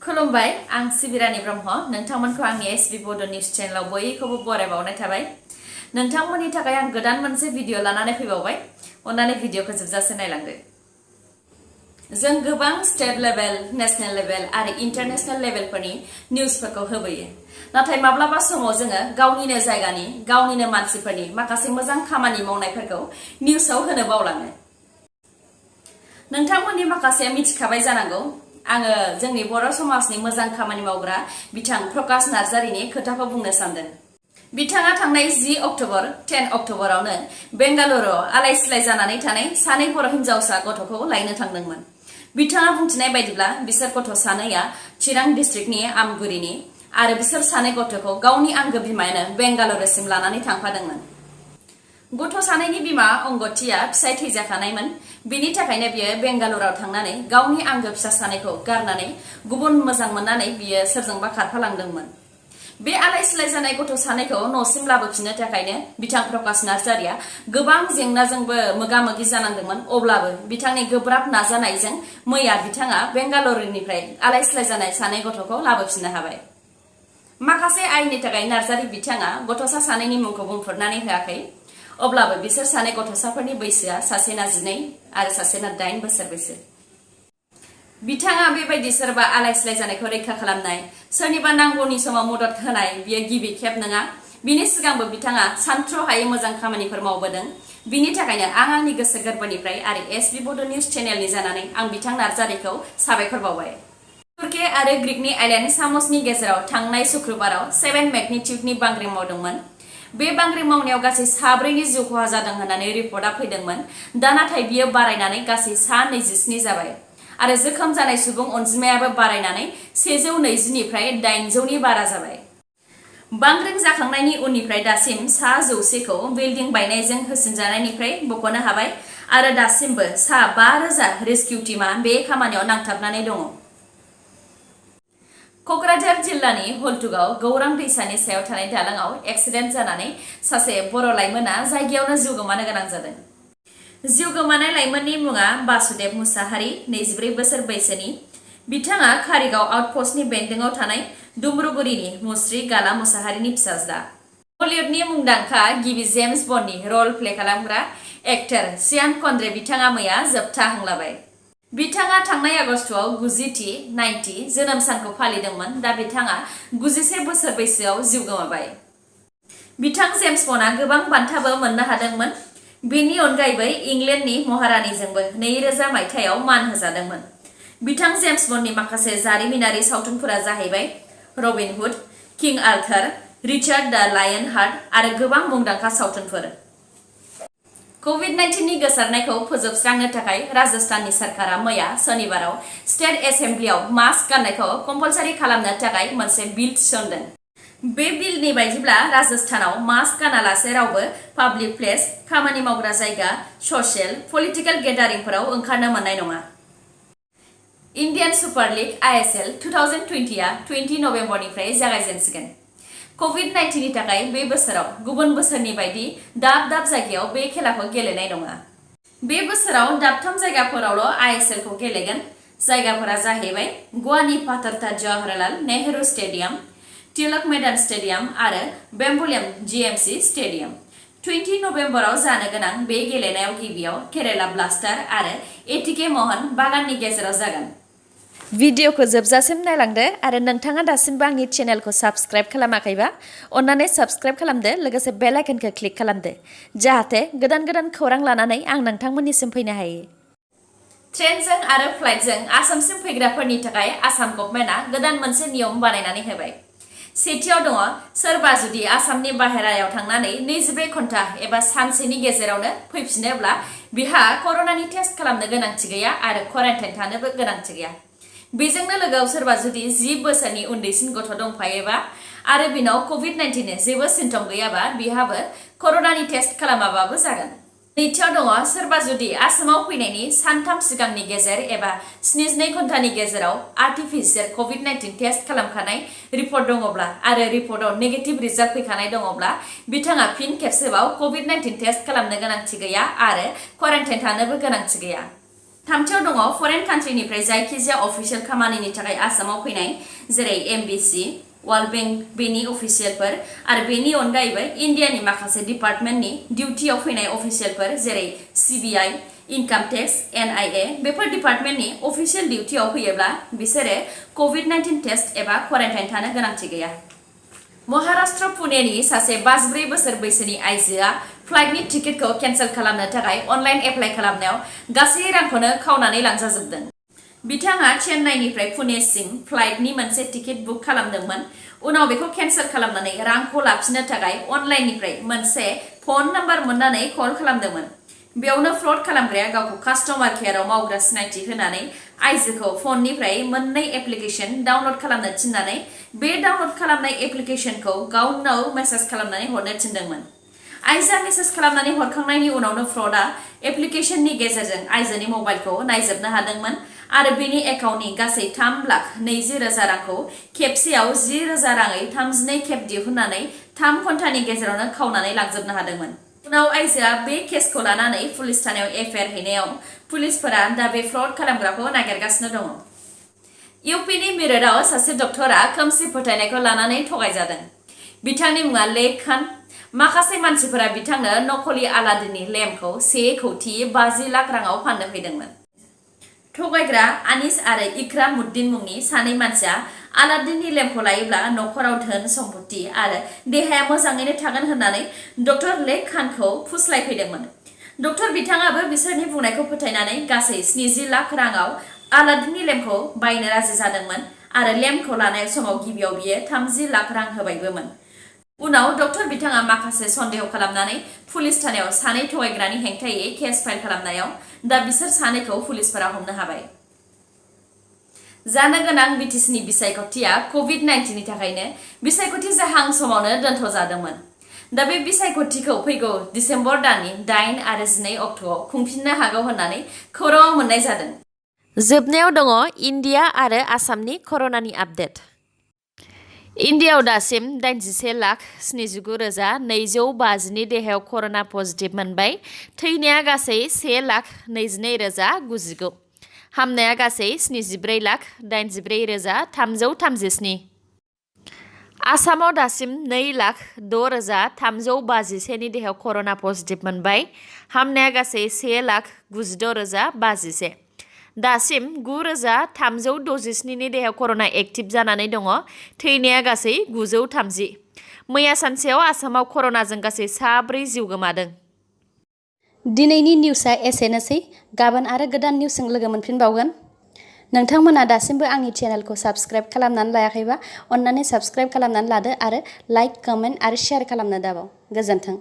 खुलुमबाय आं सिबिरानि ब्रह्म नोंथांमोनखौ आंनि sbbodonews चेनेलाव बयखौबो बरायबावनाय थाबाय। नोंथांमोननि थाखाय आं गोदान मोनसे भिडिअ लानानै फैबावबाय। अन्नानै भिडिअखौ जोबजासे नायलांदो। जों गोबां स्टेट लेभेल, नेशनेल लेभेल आरो इन्टारनेशनेल लेभेलफोरनि निउजफोरखौ होबोयो। नाथाय माब्लाबा समाव जोङो गावनिनो जायगानि, गावनिनो मानसिफोरनि माखासे मोजां खामानि मावनायफोरखौ निउजआव होनो बावलाङो। नोंथांमोननि माखासे मिथिखाबाय जानांगौ। आङो जोंनि बर' समाजनि मोजां खामानि मावग्रा बिथां प्रकाश नार्जारीनि खोथाखौ बुंनो सानदों। बिथाङा थांनाय 10 अक्ट'बरावनो बेंगालुरुआव आलाय सिलाय जानानै थानाय सानै बर' हिनजावसा गथ'खौ लायनो थांदोंमोन। बिथाङा बुंथिनाय बायदिब्ला बिसोर गथ' सानैया चिरां डिस्ट्रिक्टनि आमगुरिनि आरो बिसोर सानै गथ'खौ गावनि आंगो बिमायानो बेंगालुरुसिम लानानै थांफादोंमोन। गथ' सानैनि बिमा अंगथिया फिसाय थैजाखानायमोन। बिनि थाखायनो बियो बेंगालुरुआव थांनानै गावनि आंगो फिसा सानैखौ गारनानै गुबुन मोजां मोननानै बियो सोरजोंबा खारफालांदोंमोन। बे आलाय सिलाय जानाय गथ' सानैखौ न'सिम लाबोफिननो थाखायनो बिथां प्रकाश नार्जारीया गोबां जेंनाजोंबो मोगा-मोगि जानांदोंमोन। अब्लाबो बिथांनि गोब्राब नाजानायजों मैया बिथाङा बेंगालुरुनिफ्राय आलाय सिलाय जानाय सानै गथ'खौ लाबोफिननो हाबाय। माखासे आयेननि थाखाय नार्जारी बिथाङा गथ'सा सानैनि मुंखौ बुंफोरनानै होआखै। अब्लाबो बिसोर सानै गथ'साफोरनि बैसोआ सासेना 12 आरो सासेना 8 बोसोर बैसो। बिथाङा बेबायदि सोरबा आलाय सिलाय जानायखौ रैखा खालामनाय, सोरनिबा नांगौनि समाव मदद होनाय बियो गिबि खेब नङा। बिनि सिगांबो बिथाङा सानथ्र'हायै मोजां खामानिफोर मावबोदों। बिनि थाखायनो आं आंनि गोसो गोरबोनिफ्राय आरो sbbodonews चेनेलनि जानानै आं बिथां नार्जारीखौ साबायखर बावबाय। तुर्की आरो ग्रीकनि आइलेन्ड सामसनि गेजेराव थांनाय शुक्रबाराव 7 मेगनिट्युडनि बांग्रिं मावदोंमोन। बे बांग्रिं मावनायाव गासै 4 जिउ खहा जादों होननानै रिपर्टआ फैदोंमोन। दा नाथाय बियो बारायनानै गासै 27 जाबाय आरो जोखोम जानाय सुबुं अनजिमायाबो बारायनानै 120निफ्राय 800नि बारा जाबाय। बांग्रिं जाखांनायनि उननिफ्राय दासिम 100खौ बिल्डिं बायनायजों होसिनजानायनिफ्राय बख'नो हाबाय आरो दासिमबो 5000 रेस्किउ टीमा बे खामानियाव नांथाबनानै दङ। क'क्राझार जिल्लानि हल्टुगाव गौरां दैसानि सायाव थानाय दालांआव एक्सिडेन्ट जानानै सासे बर' लाइमोना जायगायावनो जिउ गोमानो गोनां जादों। जिउ गोमानाय लाइमोननि मुङा बासुदेब मुसाहारि, 24 बोसोर बैसोनि। बिथाङा कारिगाव आउटपस्टनि बेन्दोंआव थानाय दुम्रुगुरिनि मुस्रि गाला मुसाहारिनि फिसाज्ला। बलिउडनि मुंदांखा गिबि जेम्स बन्डनि रल प्ले खालामग्रा एक्टर सियान क'न्ड्रे बिथाङा मैया जोबथा हां लाबाय। बिथाङा थांनाय आगस्तआव 90 जोनोम सानखौ फालिदोंमोन। दा बिथाङा 91 बोसोर बैसोआव जिउ गोमाबाय। बिथां जेम्स बन्डआ गोबां बान्थाबो मोननो हादोंमोन। बेनि अनगायैबो इंलेन्डनि महारानीजोंबो 2000 मायथाइयाव मान होजादोंमोन। बिथां जेम्स बन्डनि माखासे जारिमिनारि सावथुनफोरा जाहैबाय रबिन हुड, किं आर्थार, रिचार्ड द लायन हार्ट आरो गोबां मुंदांखा सावथुनफोर। COVID-19नि गोसारनायखौ फोजोबस्रांनो थाखाय राजस्थाननि सरकारा मैया सनिबाराव स्टेट एसेम्बलियाव मास्क गाननायखौ कम्पालसारि खालामनो थाखाय मोनसे बिल थिसनदों। बे बिलनि बायदिब्ला राजस्थानाव मास्क गानालासे रावबो पाब्लिक प्लेस, खामानि मावग्रा जायगा, ससियेल, पलिटिकेल गेदारिंफोराव ओंखारनो मोननाय नङा। Indian super league ISL 2020आ 20 नबेम्बरनिफ्राय जागायजेनसिगोन। COVID-19नि थाखाय बे बोसोराव गुबुन बोसोरनि बायदि दाब दाब जायगायाव बे खेलाखौ गेलेनाय नङा। बे बोसोराव दाबथाम जायगाफोरावल' ISLखौ गेलेगोन। जायगाफोरा जाहैबाय गवानि पाथरथा जवाहरलाल नेहरू स्टेडियाम, तिलक मैदान स्टेडियाम आरो बेम्बलियाम GMC स्टेडियाम। 20 नबेम्बराव जानो गोनां बे गेलेनायाव गिबियाव केरेला ब्लास्टार आरो एटिके महन बागाननि गेजेराव जागोन। भिडिअखौ जोबजासिम नायलांदो आरो नोंथाङा दासिमबो आंनि चेनेलखौ साबस्क्राइब खालामाखैबा अन्नानै साबस्क्राइब खालामदो, लोगोसे बेल आइकनखौ क्लिक खालामदो जाहाथे गोदान गोदान खौरां लानानै आं नोंथांमोननिसिम फैनो हायो। ट्रेनजों आरो फ्लाइटजों आसामसिम फैग्राफोरनि थाखाय आसाम गभर्नमेन्टआ गोदान मोनसे नियम बानायनानै होबाय। सेथियाव दङ सोरबा जुदि आसामनि बाहेरायाव थांनानै 24 घन्टा एबा सानसेनि गेजेरावनो फैफिनोब्ला बिहा कर'नानि टेस्ट खालामनो गोनांथि गैया आरो क्वारेन्टाइन थानोबो गोनांथि गैया। बेजोंनो लोगोआव सोरबा जुदि 10 बोसोरनि उन्दैसिन गथ' दंफायोबा आरो बिनाव COVID-19नि जेबो सिम्पटम गैयाबा बिहाबो कर'नानि टेस्ट खालामाबाबो जागोन। नैथियाव दङ सोरबा जुदि आसामाव फैनायनि सानथाम सिगांनि गेजेर एबा 72 घन्टानि गेजेराव आर्टिफिसियेल COVID-19 टेस्ट खालामखानाय रिपर्ट दङब्ला आरो रिपर्टआव नेगेटिभ रिजाल्ट फैखानाय दङब्ला बिथाङा फिन खेबसेबाव COVID-19 टेस्ट खालामनो गोनांथि गैया आरो क्वारेन्टाइन थानोबो गोनांथि गैया। थामथियाव दङ फरेन कान्ट्रिनिफ्राय जायखिजाया अफिसियेल खामानिनि थाखाय आसामाव फैनाय जेरै एमबिसि वर्ल्ड बैंक बेनि अफिसियेलफोर आरो बेनि अनगायैबो इन्डियानि माखासे डिपार्टमेन्टनि डिउटियाव फैनाय अफिसियेलफोर जेरै सिबिआई इनकाम टेक्स एनआईए बेफोर डिपार्टमेन्टनि अफिसियेल डिउटियाव फैयोब्ला बिसोरो कोविड-19 टेस्ट एबा क्वारेन्टाइन थानो गोनांथि गैया। महाराष्ट्र पुनेनि सासे 54 बोसोर बैसोनि आइजोआ फ्लाइटनि टिकेटखौ केन्सेल खालामनो थाखाय अनलाइन एप्लाइ खालामनायाव गासै रांखौनो खावनानै लांजाजोबदों। बिथाङा चेन्नाइनिफ्राय पुनेसिम फ्लाइटनि मोनसे टिकेट बुक खालामदोंमोन। उनाव बेखौ केन्सेल खालामनानै रांखौ लाफिननो थाखाय अनलाइननिफ्राय मोनसे फन नाम्बार मोननानै कल खालामदोंमोन। बेयावनो फ्रड खालामग्राया गावखौ कास्टमार केयाराव मावग्रा सिनायथि होनानै आइजोखौ फननिफ्राय मोननै एप्लिकेशन डाउनलड खालामनो थिननानै बे डाउनलड खालामनाय एप्लिकेशनखौ गावनाव मेसेज खालामनानै हरनो थिनदोंमोन। आइजोआ मेसेज खालामनानै हरखांनायनि उनावनो फ्रडआ एप्लिकेशननि गेजेरजों आइजोनि मबाइलखौ नायजोबनो हादोंमोन आरो बेनि एकाउन्टनि गासै 3,20,000 रांखौ खेबसेयाव 10,000 राङै 32 खेब दिहुननानै 3 घन्टानि गेजेरावनो खावनानै लांजोबनो हादोंमोन। उनाव आइजोआ बे केसखौ लानानै पुलिस थानायाव एफआईआर हैनायाव पुलिसफोरा दा बे फ्रड खालामग्राखौ नागिरगासिनो दङ। इउपिनि मिरटआव सासे डक्टरा खोमसि फोथायनायखौ लानानै थगायजादों। बिथांनि मुङा लेक खान। माखासे मानसिफोरा बिथांनो नकली आलादिननि लेम्पखौ 1,50 लाख राङाव फाननो फैदोंमोन। थगायग्रा आनिस आरो इक्रामुद्दिन मुंनि सानै मानसिया आलादिननि लेम्पखौ लायोब्ला नखराव धोन सम्पत्ति आरो देहाया मोजाङैनो थागोन होननानै डक्टर लेक खानखौ फुस्लायफैदोंमोन। डक्टर बिथाङाबो बिसोरनि बुंनायखौ फोथायनानै गासै 70 लाख राङाव आलादिननि लेम्पखौ बायनो राजि जादोंमोन आरो लेम्पखौ लानाय समाव गिबियाव बियो 30 लाख रां होबायबोमोन। उनाव डक्टर बिथाङा माखासे सन्देह खालामनानै पुलिस थानायाव सानै थगायग्रानि हेंथायै केस फाइल खालामनायाव दा बिसोर सानैखौ पुलिसफोरा हमनो हाबाय। जानो गोनां बिटिसिनि बिसायख'थिया कोविड-19 नि थाखायनो बिसायख'थि जाहां समावनो दोनथ'जादोंमोन। दा बे बिसायख'थिखौ फैगौ दिसेम्बर दाननि 8 आरो 12 अक्ट'आव खुंफिननो हागौ होननानै खौराङाव मोननाय जादों। जोबनायाव दङ इन्डिया आरो आसामनि कर'नानि आपडेट। इन्डियायाव दासिम 81,79,250 नि देहायाव कर'ना पजिटिभ मोनबाय। थैनाया गासै 1,22,099। हामनाया गासै 74,84,337। आसामाव दासिम 2,06,351 नि देहायाव कर'ना पजिटिभ मोनबाय। हामनाया गासै 1,96,051। दासिम 9,367 नि देहायाव कर'ना एक्टिभ जानानै दङ। थैनाया गासै 930। मैया सानसेयाव आसामाव कर'नाजों गासै 4 जिउ गोमादों। दिनैनि निउसआ एसेनोसै। गाबोन आरो गोदान निउसजों लोगो मोनफिनबावगोन। नोंथांमोना दासिमबो आंनि चेनेलखौ साबस्क्राइब खालामनानै लायाखैबा अन्नानै साबस्क्राइब खालामनानै लादो आरो लाइक, कमेन्ट आरो शेयार खालामनो दाबाव। गोजोन्थों।